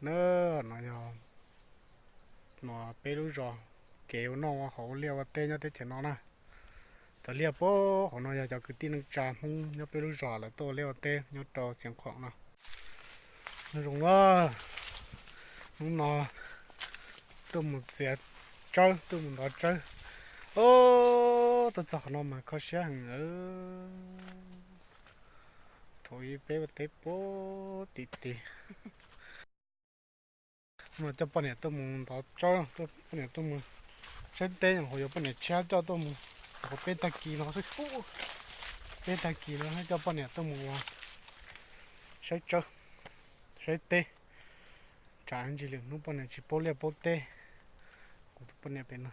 Na, no yog no peb lub zos kev ua noj ua haus ua liaj ua teb nyob teb chaws no na. Cov liaj puag hauv no yog cov kwv tij neej tsa Hmoob nyob peb lub zos lawv tuaj ua liaj ua teb nyob rau Xiav Khuam no. Nyob zoo na, hnub no tuaj mus txiav tsawb, tuaj mus ntov tsawb. Os, tuaj txog qhov no mas kho siab heev. Thaum ub peb ua teb puag tim tid. No coj poj niam tuaj mus ntov tsawb, coj poj niam tuaj mus saib teb, nyuam qhuav yuav poj niam tshiab coj tuaj mus, nyuam qhuav peb tag kis no xwb. Peb tag kis no coj poj niam tuaj mus ua saib tsawb, saib teb. Tsam ntsis lwm hnub poj niam tsis paub liaj paub teb, kuv tus poj niam pem no.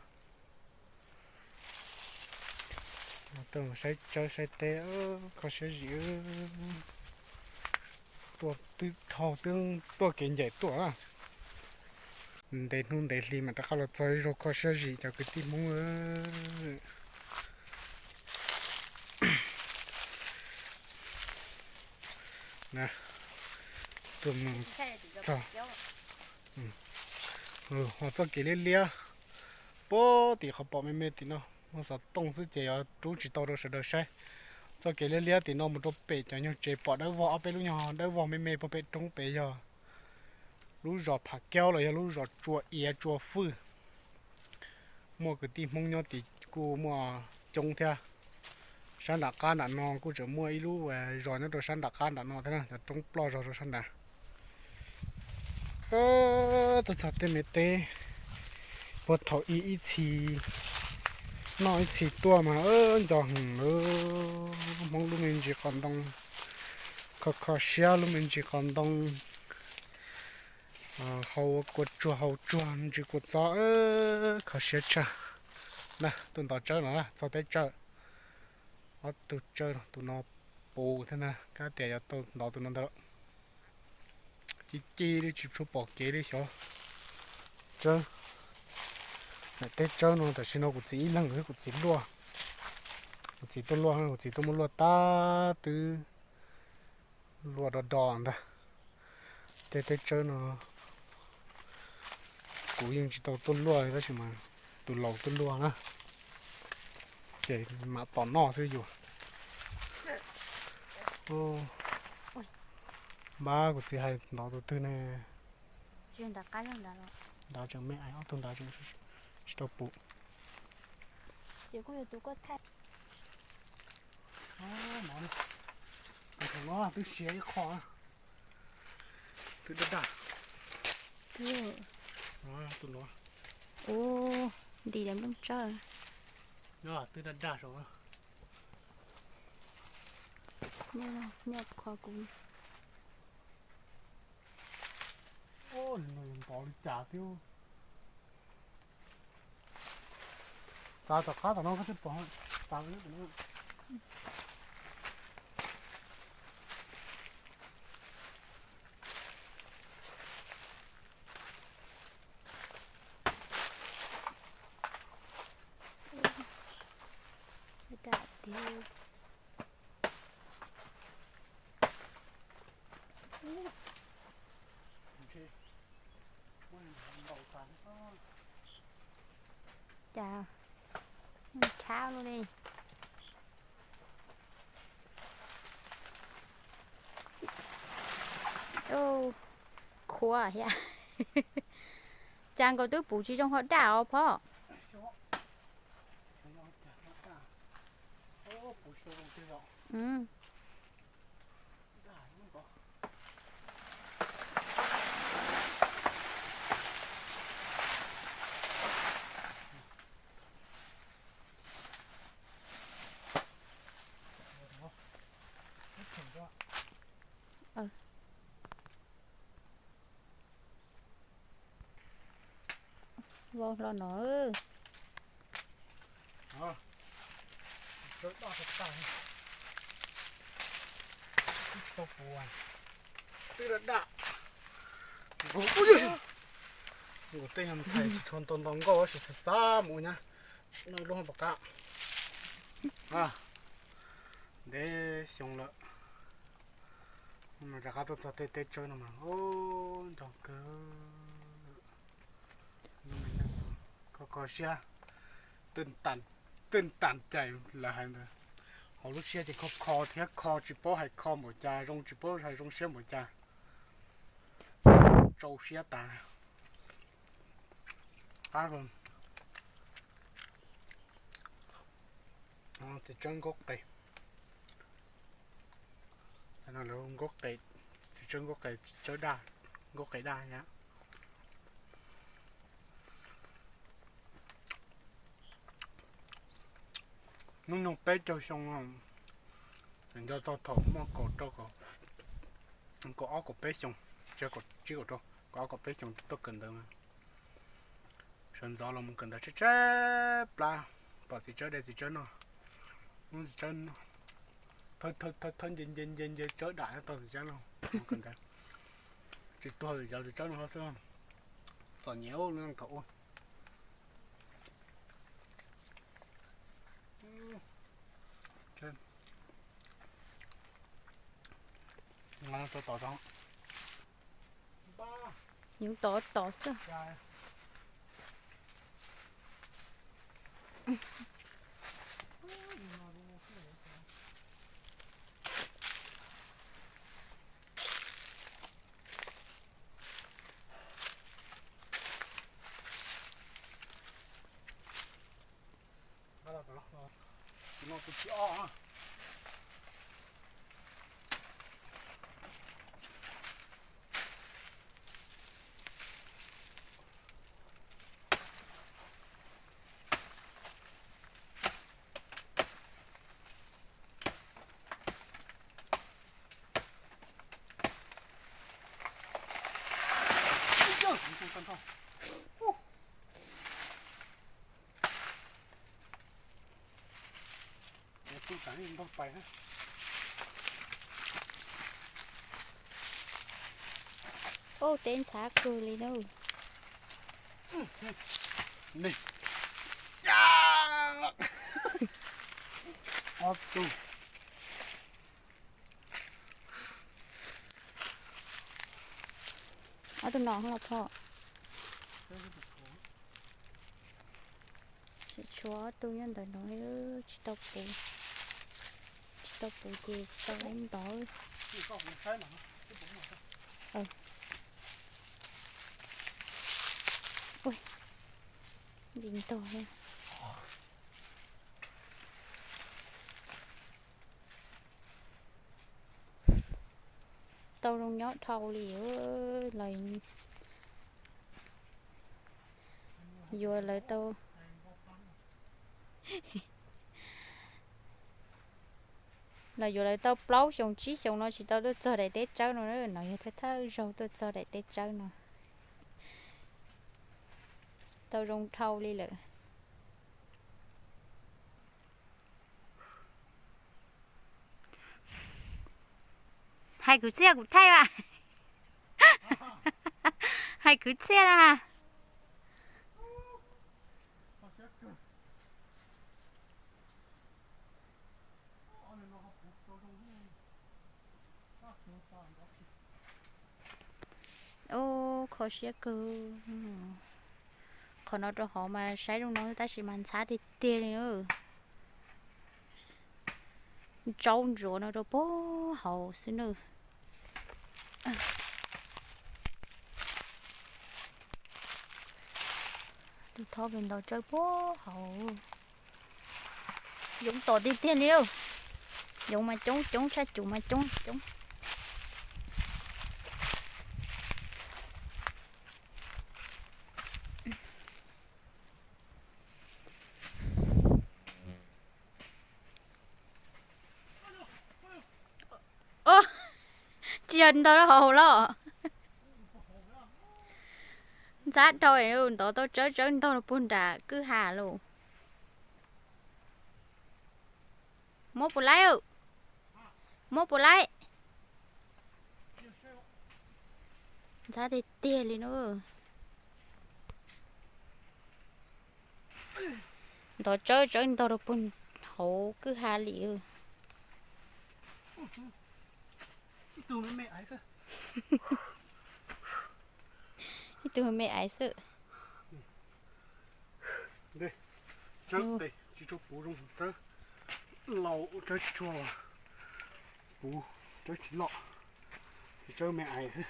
Tuaj mus saib tsawb saib teb, kho siab zim. Tuaj twb dhau twb tuaj kev ncaim tuaj na. Ntev hnub ntev hli mas rov qab los txog ib zaug kho siab zim cov kwv tij Hmoob. Tuaj mus txog, ho txoj kev liab liab puag tim qhov pom me me tim no, muaj xov tooj xwb ces yuav rub tsis tau rau sawv daws saib. Txoj kev liab liab tim no mus rau pem cov nyuag tsev pom dawb vog, ob peb lub nyuag dawb vog me me puag pem roob pem yog lub zos Phav Kaub los yog lub zos Tsua Iav Tsua Fwj. Muaj kwv tij Hmoob nyob tim kuj muaj coob thiab. Sab nram qab nram no kuj tseem muaj ib lub zos nyob rau sab nram qab nram no thiab na, cov roob ploj zog rau sab nrad. Tuaj txog tej me teb puag thaum ub ib txhis noj ib txhis tuaj mas nco heev lawm. Hmoob lub me ntsis qos ntoo, kho kho siab lub me ntsis qos ntoo, hau kua tsuag hau tsuag ntsis kua txob, kho siab tshaj. Na, tuaj ntov tsawb no na, txog teb tsawb. Ob tug tsawb no, tus no puv thiab na, kab tias yuav tau ntov tus no ntawd. Ci ci li tsis tshua pom kev li xyov. Tsawb, teb tsawb no tam sim no kuv txiv ib leeg xwb, kuv txiv luaj. Kuv txiv tuaj luaj, kuv txiv tuaj muab luaj tab twb luaj do do ntag. Tej teb tsawb no kuv yeej tsis tau tuaj luaj li tab sis mas tus laus tuaj luaj na, ces mam tom noj xwb yus. Npab kuv txiv hais ntov tus twg ne? Nrad tseem me, ob tug nrad tseem tsis tau puv. Tus no twb siav ib qho, twb daj daj. Tus no, ub, nti daim nplooj tsawb. Twb daj daj saum. Nyob qhov kuv. Ntov li cas thiab. Txav tom qab tom no koj thiaj pom. Txav. Cas tshab li. Khuav thiab. Cas nkaus twb puv tsis zoo ho daj os phauj. Vau hlo no. Twb daj daj. Nkaus tej nyuag ntxhais tsis tshua nto nto nkauj tab sis xav xav mus nyab, sim no lub hauv paus qab. Ntev xyoo lawm, rov qab tuaj txog tej teb tsawb no mas nco kawg. Siab, twj tam cai lawv hais ntawd, hauv lub siab ces kho kho thiab kho tsis paub hais kho npaum cas, zoo tsis paub hais zoo siab npaum cas, tsau siab tas. Qab, txiv tsawb nkauj qe, nkauj qe, txiv tsawb nkauj qe, txiv tsawb daj, nkauj qe daj na. Hnub nyoog peb caug xyoo, nco txog thaum muaj kaum rau, kaum ob kaum peb xyoo, tsis kaum tsib kaum rau, kaum ob kaum peb xyoo tuaj kawm ntawv. Sawv ntxov los mus kawm ntawv tshaib tshaib plab, pom txiv tsawb de txiv tsawb noj, muab txiv tsawb noj, thawb thawb thawb nce nce nce nce tsawb dam tau txiv tsawb noj, mus kawm ntawv. Tsis tuag li cov txiv tsawb no xwb, txom nyem lub neej thaum ub. Yuav tom tom xwb. Ub, teb ntxhab kawg li na. Ob tug. Ob tug no los phom. Tseem tshuav ob tug nyob ntawm no, tsis tau puv. Tsis tau puv ces tsis tau ntov. Ntsis ntog. Tau zoo nyob dhau li, los yuav lawv tau, los yuav lawv tau plaub xyoo tsib xyoo no tsis tau tuaj txog daim teb tsawb no, no yog thawj thawj zaug tuaj txog daim teb tsawb no. Tau zoo dhau li lawm. Hais kwv txhiaj kuv thaij as. Hais kwv txhiaj na. Ub, kho siab kawg. Qhov no rau hauv mas saib zoo no tab sis mas ntxhab tiag tiag li na. Ntsaub ntsuav no rau puag hauv xwb na. Tus thob pem ntaus tsawb puag hauv. Yoov tom tiag tiag li. Yoov mas coob coob, tshaj cum mas coob coob. Tsis yog ntog rau hauv los. Ntxhab dhau, ntov tau tsawb tsawb ntog rau puag nram kwj ha lauj. Muab puas laib? Muab puas laib? Ntxhab tiag tiag li na. Ntov tsawb tsawb ntog rau puag hauv kwj ha li. Ib tug me aiv xwb. Ntej, tsawb tes tsis tshua puv zoo, tsawb laus tsawb tsis tshua puv, tsawb tsis loj, txiv tsawb me ais xwb.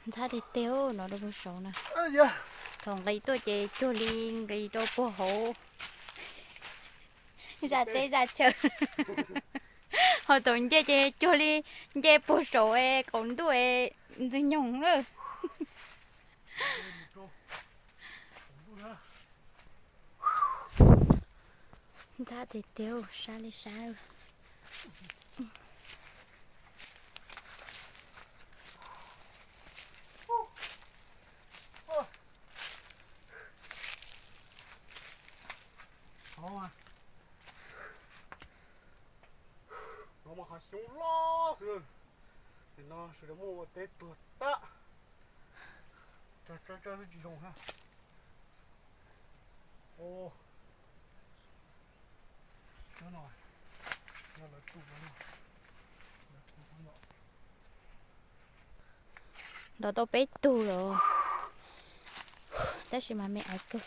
Ntxhab tiag tiag no rau puag saud na. Thaum nqis tuaj ces cuag li nqis rau puag hauv zaj teb zaj chaw. Ho thaum nce ces cuag li nce puag saum qaum ntuj ntxwg nyoog lawm. Ntxhab tiag tiag, sab li sab. Los mas qhov xyoob loj xwb. Nim no sawv daws muaj ua teb tuag tag. Tso tso tso tsis zoo ha. Ub, no, no lawv tu no, lawv tu no. Nto tau peb tug lawm, tab sis mas me ais kawg.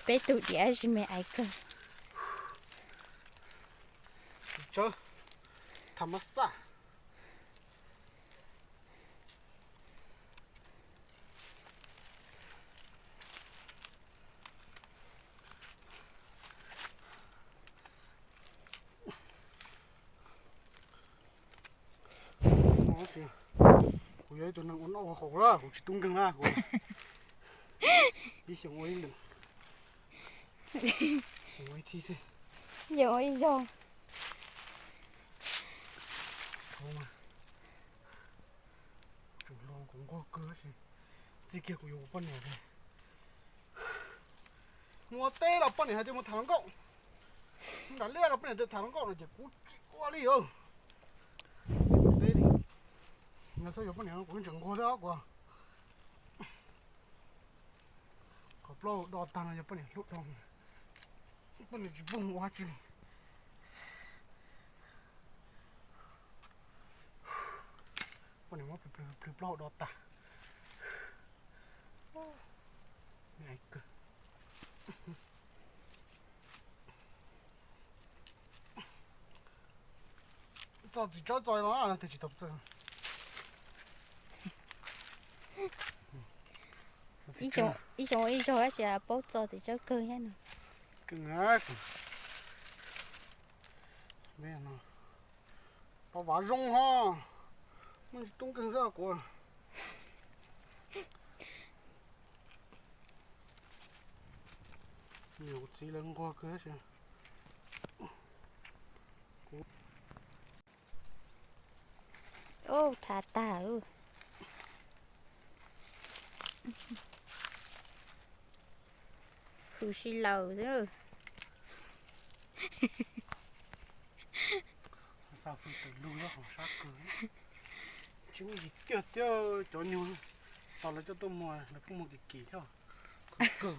Peb tug diam tab sis me ais kawg. Txiv tsawb tham mas xaj. Kuv yog ib tug neeg ua noj ua haus lawm, kuv tsis tub nkeeg na, kuv ib xyoos ua ib lwm, ib xyoos ua ib zaug. Tseem hluas kuv nquag kawg tab sis txij kiag kuv yuav ua poj niam li. Mus ua teb los poj niam hais tias mus tham hluas nkauj, nram liaj los poj niam tias tham hluas nkauj no ces kuv tsis ua li os. Teb li, yog txhob yuav poj niam kuv tseem nquag thiab os kuv. Qhov plaub do tag no yog poj niam hlub dhau, poj niam tsis pub mus ua dab tsi li. Poj niam muab plhws plhws plaub hau do tag. Txo txiv tsawb txo no tus tsis tau txawj. Ib xyoo ib zaug tab sis paub txo txiv tsawb kawg thiab no. Tau vav zoo ho, muaj tsis tub nkeeg xwb kuv. Niam kuv txiv lawv nquag kawg tab sis kuv Ub, thav tag. Hws si laws xwb. Xa fwj tawm lug nyob hauv sab kawg. Tsis muaj yim kiag thiab cov nyuag tos lawv coj tuaj muag, lawv kuj muag kim kim thiab. Kawg kawg.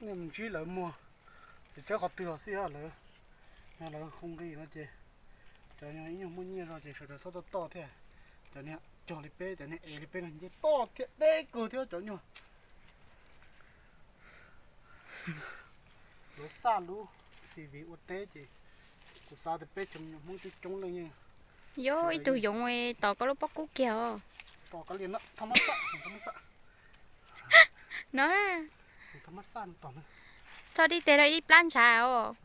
Nej mus ntsib lawv muag txiv tsawb qhov twg los xij lawm, yog lawv hu nqi no ces cov ib nyuag muaj nyiaj zog ces sawv daws txhob toj toj thiab. Cov niag cog li peb, cov niag ev li peb no nce toj thiab deb kawg thiab cov nyuag. Lawv xaj lub C V ua teb ces kuv xav tias peb cov me nyuam Hmoob coob coob leej yeej. Yog ib tug yoov tos koj lub pob kub kiag os. Tos koj li no, thab mab xaj, thab mab xaj. No, thab mab xaj tos. Txog dib teg rau ib plab ntshav os.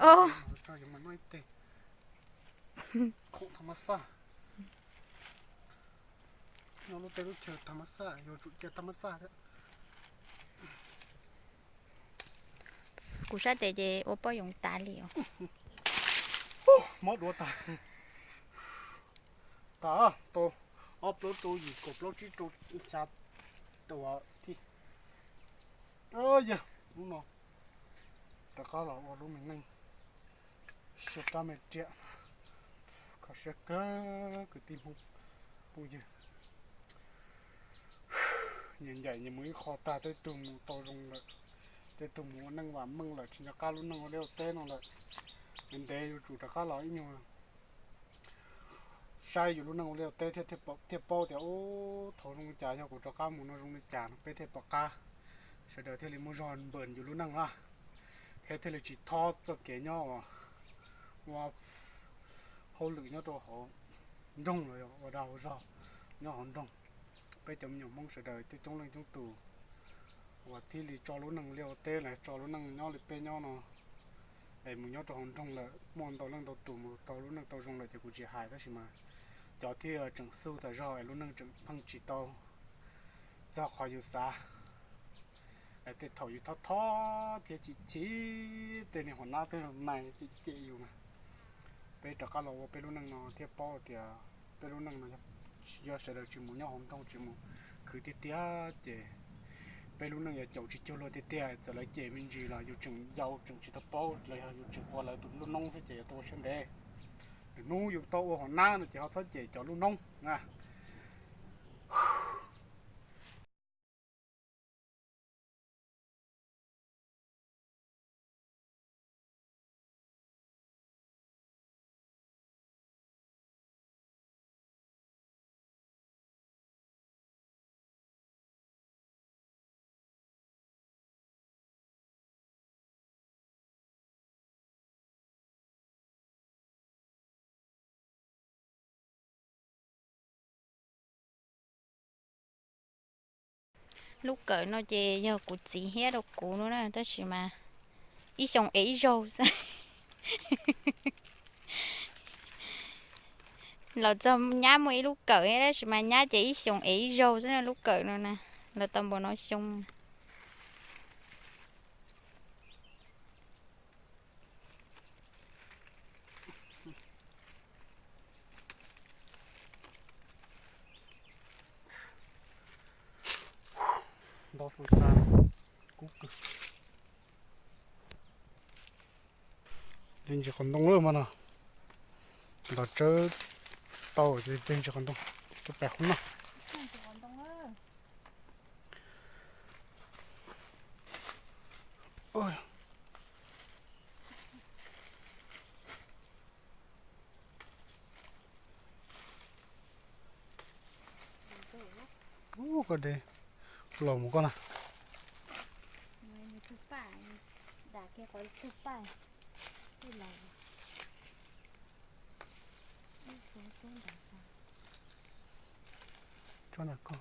Os. Khoom thab mab xaj. Noj lub teb lub chaw thab mab xaj, yuav tsum cia thab mab xaj thiab. Kuv sab tes ces ua poj yoov tas li os. Mob duav tas. Tas tau ob plaub rau yim kaum plaub tsib rau xya tau thiab. Yog lub no rov qab los ua lub me neej xyuas rab me riam. Kho siab kawg kwv tij Hmoob phooj ywg. Nyias ncaim nyias mus ib qho tag, tej tug mus tau zoo lawm, tej tug mus ua neej vam meej lawm, tsis nco qab lub neej ua liaj ua teb no lawm. Ntev ntev yuav tsum rov qab los ib nyuag. Saib yus lub neej ua liaj ua teb thiaj, thiaj paub tias ub thaum zoo li cas yog kuv rov qab mus no zoo li cas no peb thiaj pom qab, sawv daws thiaj li muaj zog npam yus lub neej na, thiab thiaj li tsis thob txoj kev nyob ua hauj lwm nyob rau hauv nroog los ua dag ua zog nyob hauv nroog. Peb cov me nyuam Hmoob sawv daws coob coob leej coob tus uas thiaj li tso lub neej ua liaj ua teb los tso lub neej nyob li peb nyob no es mus nyob rau hauv nroog lawm, muaj ntau leej ntau tus mus tau lub neej tau zoo lawm ces kuv tsis hais, tab sis mas cov thiaj tseem xub tas zog es lub neej tseem pheej tsis tau txog qhov yus xav. Es tej thaum yus thob thob thiab chim chim, tej niag hua nab tej mas cem cem yus mas, peb rov qab los ua peb lub neej no thiaj paub tias peb lub neej no yog sawv daws tsis mus nyob hauv nroog tsis mus khwv tiag tiag ces peb lub neej yuav caum tsis cuag luag tiag tiag. Txawm lawv cem me ntsis los yus tseem yau tseem tsis tau paub los yog yus tseem ua lawv tus lub noob xwb ces yuav tau ua siab ntev. Lwm hnub yus tau ua hua nab no ces ho txhob cem cov lub noob na. Lub kawm no ces yog kuv txiv hiab rau kuv no na, tab sis mas ib xyoos ev ib zaug xwb. Los txog nyab muaj ib lub kawm thiab, tab sis mas nyab ces ib xyoos ev ib zaug xwb na lub kawm no na. Los tau npaum no xyoo. Ntau fwj ta kub kawg. Ntsis qhov ntoo lawm mas no, ntaus tsawb tau ces ntsis qhov ntoo, tsawb pem qhov no. Ub, koj de los mus koj na. Tsob ntawm koj.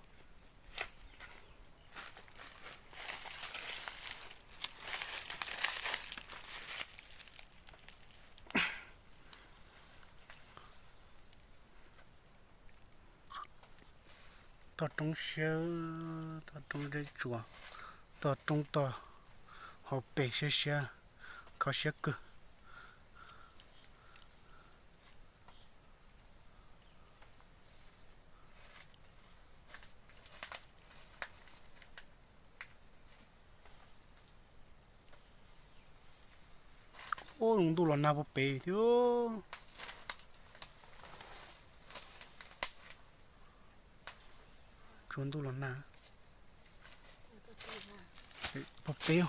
Toj roob siab, toj roob deb tsuas, toj roob toj hauv pes siab siab, kho siab kawg. Ub, ntuj los nag puag pem thiab. Tsuas ntuj los nag puag pem.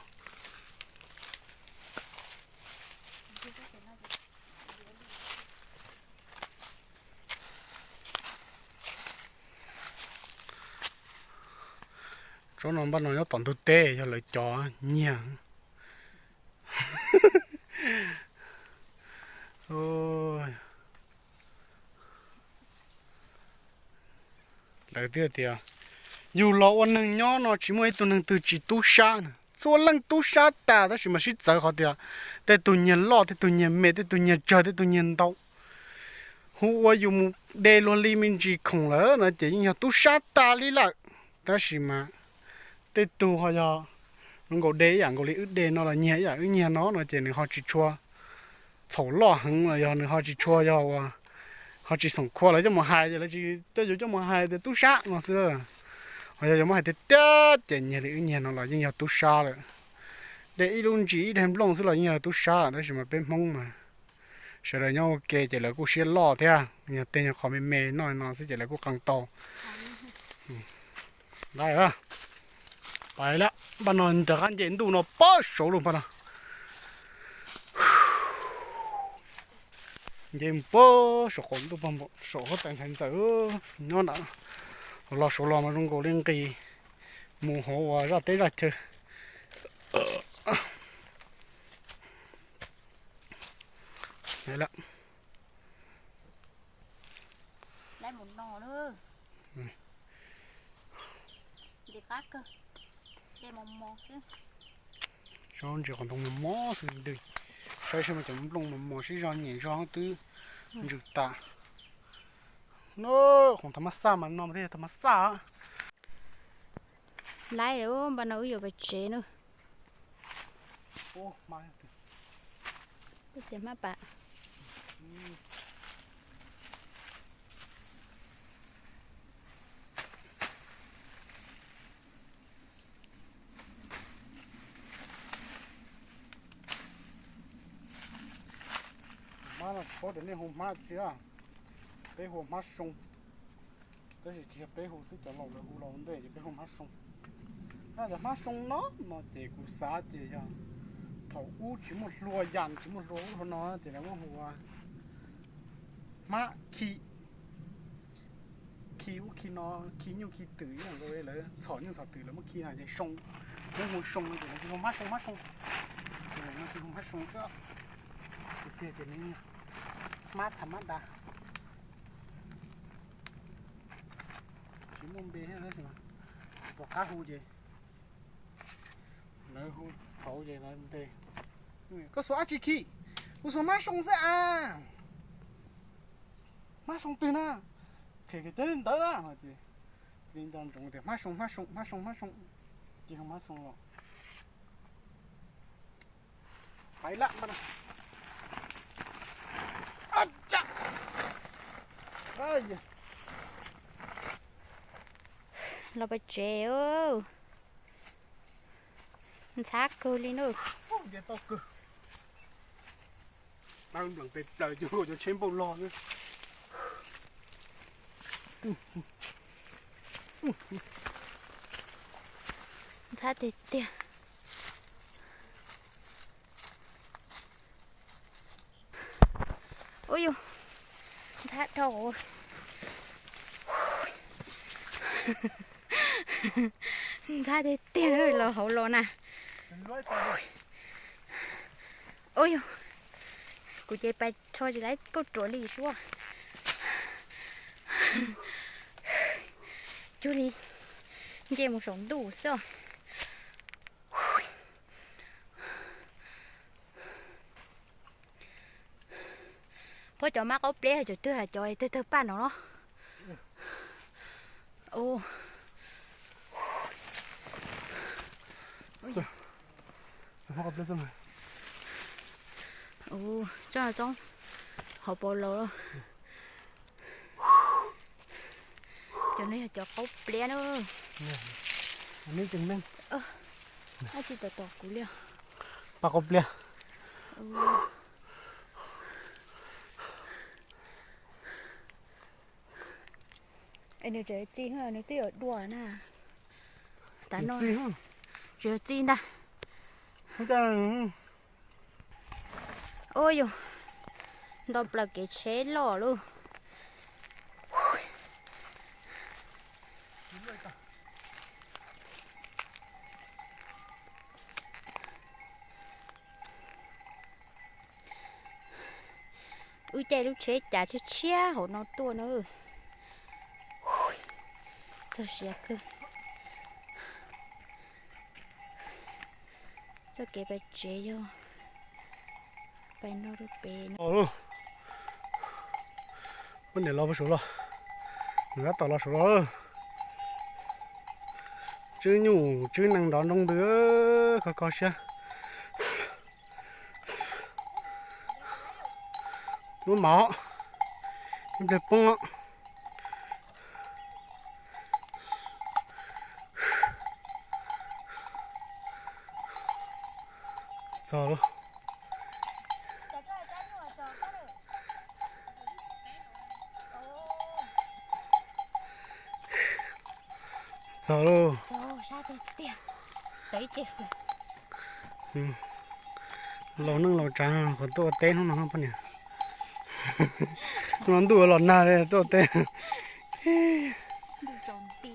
Tsob no npaj no nyob tom ntug teb yog lawv cov nyiag. Lawv twb tias yus los ua neeg nyob no tsis muaj ib tug neeg twg tsis tub sab na, txhua leej tub sab tas, tab sis mas sib txawv qhov tias tej tug nyiag loj, tej tug nyiag me, tej tug nyiag tsawg, tej tug nyiag ntau. Hu ua yus mus de luag li me ntsis khoom lawm no ces yeej yog tub sab tas li lawm. Tab sis mas tej tug ho yog zoo nkaus de ib yam nkaus li wb de no los nyiag ib yam wb nyiag no no ces nws ho tsis tshua txhaum loj heev los yog nws ho tsis tshua yog ua, ho tsis xoom khua lawv coj mus hais ces lawv tsis coj, yus coj mus hais tias tub sab no xwb. Ho yog yus muab hais tiag tiag ces nyiag li wb nyiag no los yeej yog tub sab lawm. De ib lub ntsis ib daig nplooj xwb los yeej yog tub sab, tab sis mas peb Hmoob mas sawv daws nyob ua ke ces lawv kuj siab loj thiab, yog tej nyuag qhov me me noj no xwb ces lawv kuj qee tau. Lawm, pais lawm, npaj no rov qab nce ntuj no pab saud lawm npaj no. Nce mus puag saum qaum ntuj puag npaum saum huab tais ntxhais ntxawm nyob nram, los saud los mas zoo nkaus li nqis mus hauv uas zaj teb zaj chaw. Lawm. Saib ntsis qhov ntoo mos mos xwb, saib saib mas cov nplooj mos mos sib zog nyem zog twb ntsws tas. Nub, khoom thaum mab xaj mas no mas thiaj yog thaum mab xaj. Laib lawm, npaj no wb yuav pais tsev na. Txiv hmab pam. Hmab no tsis paub tias nej hu hmab tsi, peb hu hmab soo. Tab sis tsis yog peb hu xwb, cov laus lawv hu los ua ntej ces peb hu hmab soo. Cov hmab soo no no ces kuv xav ces yog thaum ub tsis muaj hlua yas, tsis muaj hlua ub hlua no ces lawv muab hu ua hmab khi. Khi ub khi no, khi nyuj khi twm ib yam nkaus li, lawv txhom nyuj txhom twm lawv muab khi no ces soo, muab hu soo no ces lawv hu hmab soo hmab soo. Ces no hu hmab soo xwb. Tiag tiag ces nws hmab tham mab da, tsis muaj npe thiab, tsis pom qab hu ces lawv hu thaum ces lawv ntes. Koj xuas dab tsi khi? Kuv xuas hmab soo xwb as. Hmab soo twg na? Qhia kiag cov ntawd na. Ces li nco ntsoov tias hmab soo hmab soo hmab soo hmab soo, ces hu hmab soo los. Pais lawm. Los pais tsev, ntxhab kawg li na. Nplees pes plaws cuag cov tsheb npauj log. Ntxhab tiag tiag. Ub yus, ntxhab dhau. Ntxhab tiag tiag los hauv los na. Ub yus, kuv ces pais rho tsis laib kauj ruam li suab. Cuag li nce mus saum ntuj xwb. Puab cov mab qaub pliab cov twg, cov twg tawg paj no los? Tsob no tsob hauv paus laus. Cov no yog cov qaub pliab na. Dab tsi tom tom kuv li. Paj qaub pliab. Nws tseem txi, nws twb yuav dua na. Tav no tseem txi ntag. Ub yus, nto plaws kev tsheb loj lauj. Wb caij lub tsheb cav tshiab tshiab hauv no tuaj na. Txog siav kawg. Txoj kev pais tsev yog pais no rau pem no. Poj niam los puag saud los, nws tab tom los saud los. Tswb nyuj tswb nees nrov nroo ntws, kho kho siab. Muab mov, ib pliag poob. Txog lauj. Txog lauj. Laus neej laus tsav qhov tuaj ua teb hnub no poj niam. Los ntuj los nag li tuaj teb. Ntuj tsaus nti.